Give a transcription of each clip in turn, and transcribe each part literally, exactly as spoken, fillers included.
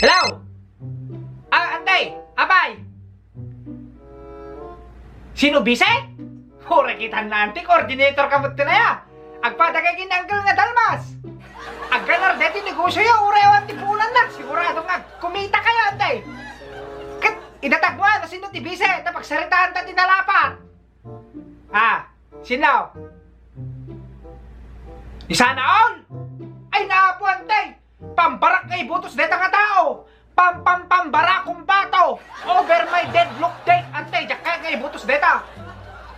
Hello? Ah, Ante! Apay! Sino, bise? Uray kitan na, Ante, coordinator ka met ti naya. Agpadakay ken ni Uncle nga Dalmas. Agganar deti negosioyo, uray awan ti puonanna. Sigurado nga kumita kayo, Ante. Ket idatag mo, no sino ti bise, ta pagsaritaanta ti nalapat. Ah, sino? Ni Sana All? Ay, naapo, Ante! Pambarak nga ibotos deta nga tao! Pam, pam, pambarakong bato! Over my dead, look dead, Ante! Diak kayat nga ibotos deta!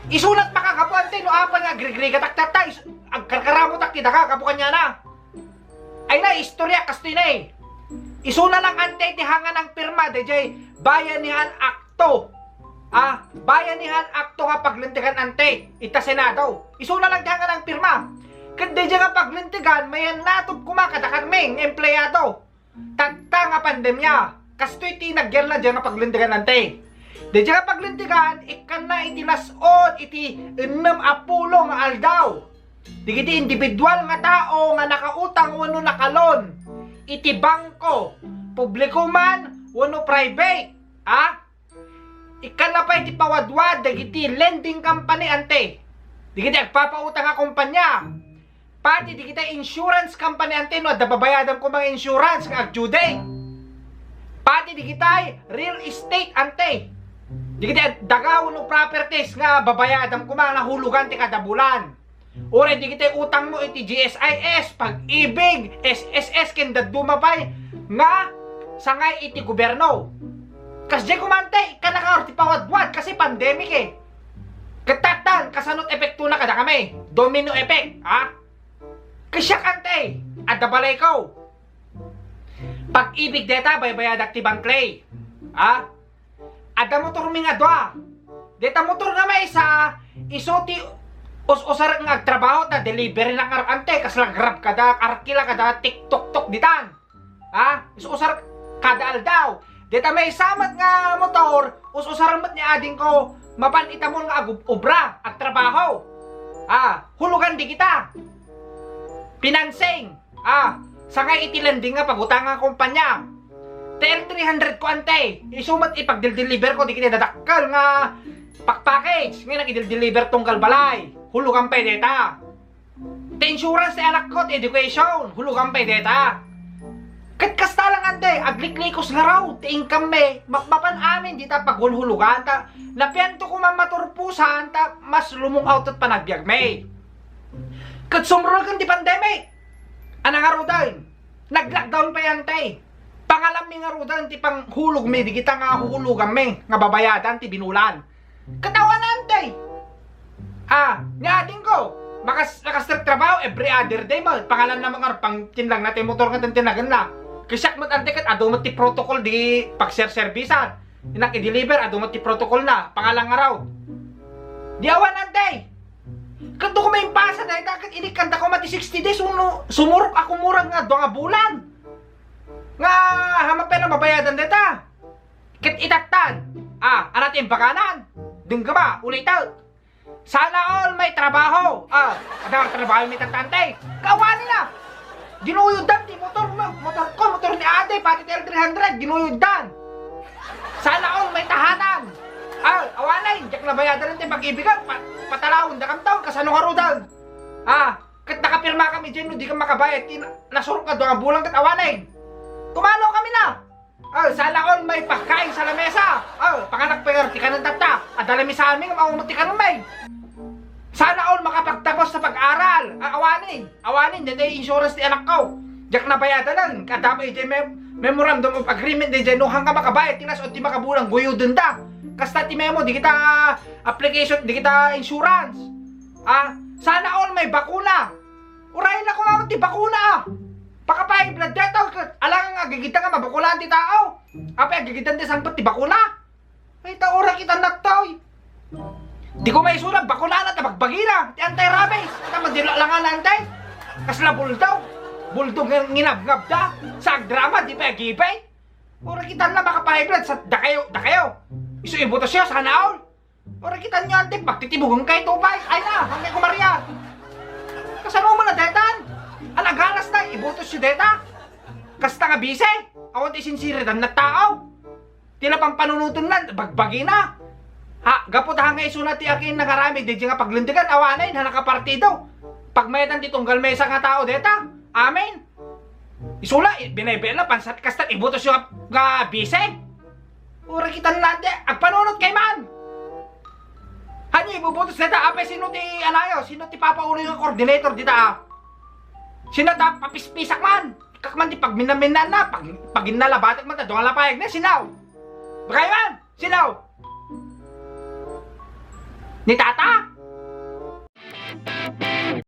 Isunat makagapu, Ante, no apay nga agrigrigatak tatta, is-, agkarkaramotak ti daga, gapu kaniana! Ay na, istorya, kastoy na eh. Isuna lang, Ante, ti hangan ang pirma, dayjay Bayanihan Akto. Ah, Bayanihan Akto nga paglintegan, Ante, ita Senado. Isuna lang ti hangan ang pirma. Ket dayjay nga paglintegan, mayan natod koma kada karming empleyado. Tatta nga pandemya, kastoy ti nagyarna dayjay nga paglintegan, Ante. Dayjay nga paglintegan, ikkanna iti las-on iti ennem a pulo nga aldaw. Dagiti individual nga tao nga nakautang wenno nakaloan iti bangko, publiko man wenno private, a? Ikkanna pay ti pawadwad dagiti lending company, Ante. Dagiti agpapautang a kompanya. Pati dagiti insurance company, Ante, no adda babayadam koma nga insurance nga agdue date. Pati dagiti real estate, Ante. Dagiti daga wenno properties nga babayadam koma nga hulogan ti kada bulan. Uray dagiti utangmo iti G S I S, Pag-ibig, S S S, ken dadduma pay nga sangay iti gobyerno. Kasdiay koma, Ante, ikkanna nga ti pawadwad kasi pandemic eh. Ket tattan, kasano ti epektona kadakami? Domino effect, ha? Ket siak, Ante, adda balayko. Pag-ibig deta, baybayadak ti bangklay. Ha? Adda motormi nga dua. Deta motor nga maysa, isu ti us-usar nga agtrabaho ta delivery na nga, Ante, kasla Grab kada, Arkila kada, TikTok-tok ditan. Ha? Us-usar kada aldaw. Deta maysa met nga motor, us-usar met ni adingko, mapan ita mon nga agub-, obra, agtrabaho. Ah, hulogan di kita. Financing. Ah, sangay iti lending nga pagutang nga kompanya. T L three hundred ko, Ante. Isu met ipagdildeliver ko, dagiti dadakkel nga pack-package. Ngayon, nagidildeliver tunggal balay. Hulogan pay deta. Ti insurance ti anakko, ti education. Hulogan pay deta. Ket kasta lang, Ante, agliklikos ngarud ti income mi. Mapmapan amin dita paghulhulogan. Ta, napianto ko man maturposan, ta mas lumung-awto ti panagbiag mi. Ket sumrulken ti pandemic. A nangaruden, nag-lockdown pay, Ante. Pangalanmi ngaruden ti panghulogmi, dagita nga huhuloganmi nga babayadan ti binulan. Ket awan, Ante. Ah, ni adingko, makas-, nakastagtrabaho every other day met. Pangalanna met ngarud, pangtinlangna ti motor nga tintinagenna. Ket siak met, Ante, ket adu met ti protocol di pagserserbisan. Inak i-deliver, adu met ti protocolna. Pangalan ngarud. Di awan, Ante. Ket no koma impasa dayta, ket inikkanda koma ti sixty days, wenno sumurot a kumurang nga dua nga bulan. Nga, haman pay a mabayadan dayta. Ket itattan. Ah, ano ti imbaganan? Denggema, ulitek. Sana all may trabaho. Ah, adda trabaho mi tatta, Ante. Kawanina. Ginuyoddan ti motor mo, motor ko, motor ni ate, pati ti L three hundred, ginuyoddan. Sana all may tahanan. Ah, awanen, diak nabayadan ti pag-ibigan, pa, patalawon da kam taon, kasano ngaruden? Ah, ket nakapirma kami dyan, no, di ka makabayad, ti na-, nasurok nga dua nga bulan, ket awanen. Tumalo kami na. Ah, sana all may pagkain sa lamesa. Ah, panganak pa nga ti kanan tatta. Adda lamesa amin, nga maumot ti kanan may. Sana all makapagtapos sa pag-aral. Ah, awanen. Awanen, dayta insurance ti anak ko. Diak nabayadanan. Kadama iti mem-, memorandum of agreement, dayta no hangka makabayad, ti nas-, o ti makabulang, guyuden da. Kasta ti memo, di kita, ah, application, di kita insurance. Ah, sana all may bakuna. Uray na kumaman ti bakuna, ah. Pakapaibla dayta, ket alangan nga agigita nga mabakulaan ti tao. Apay agigitan ti sangpet ti bakuna? Ay, ta uray kitan nattoy. Di ko maisuna, bakunaan ta bagbagina. Ti anti-rabies. Kita man di langan anti. Kasla bulldog. Bulldog nga nginabngab da. Sa agdrama, di pa agibay. Uray kitan na makapaibla. Sa, da kayo, da kayo. Isu ibutos yo, sana all. Ora kitan nyo, antik, magtitibugan kayo, tupay. Ay na, hanggang kumaria. Kasano mo na detan? Alagalas na, ibutos si deta. Kasta nga bise. Awan ti sinsiritan na tao. Ti la pampanunoten na, bagbagina. Ha, gapu ta nga isuna ti akin nangaramid, di nga paglindegan, awanen, ha nakapartido. Pagmayetan ti tunggal mesa nga tao, deta. Amen. Isula, i-, binebel na, pansat kastan, ibutos yung nga bise. Ura kita nante, agpanunot kay man. Hanyo, ibubutos deta, apay sino ti anayo, sino ti papaulo yung coordinator dita, ah? Sino ta papispisak man? Kak man ti pagminaminan na, pag, pag inalabatak man, ta dunga lapayag na, sinaw. Bakayo man, sinaw. Ni tata?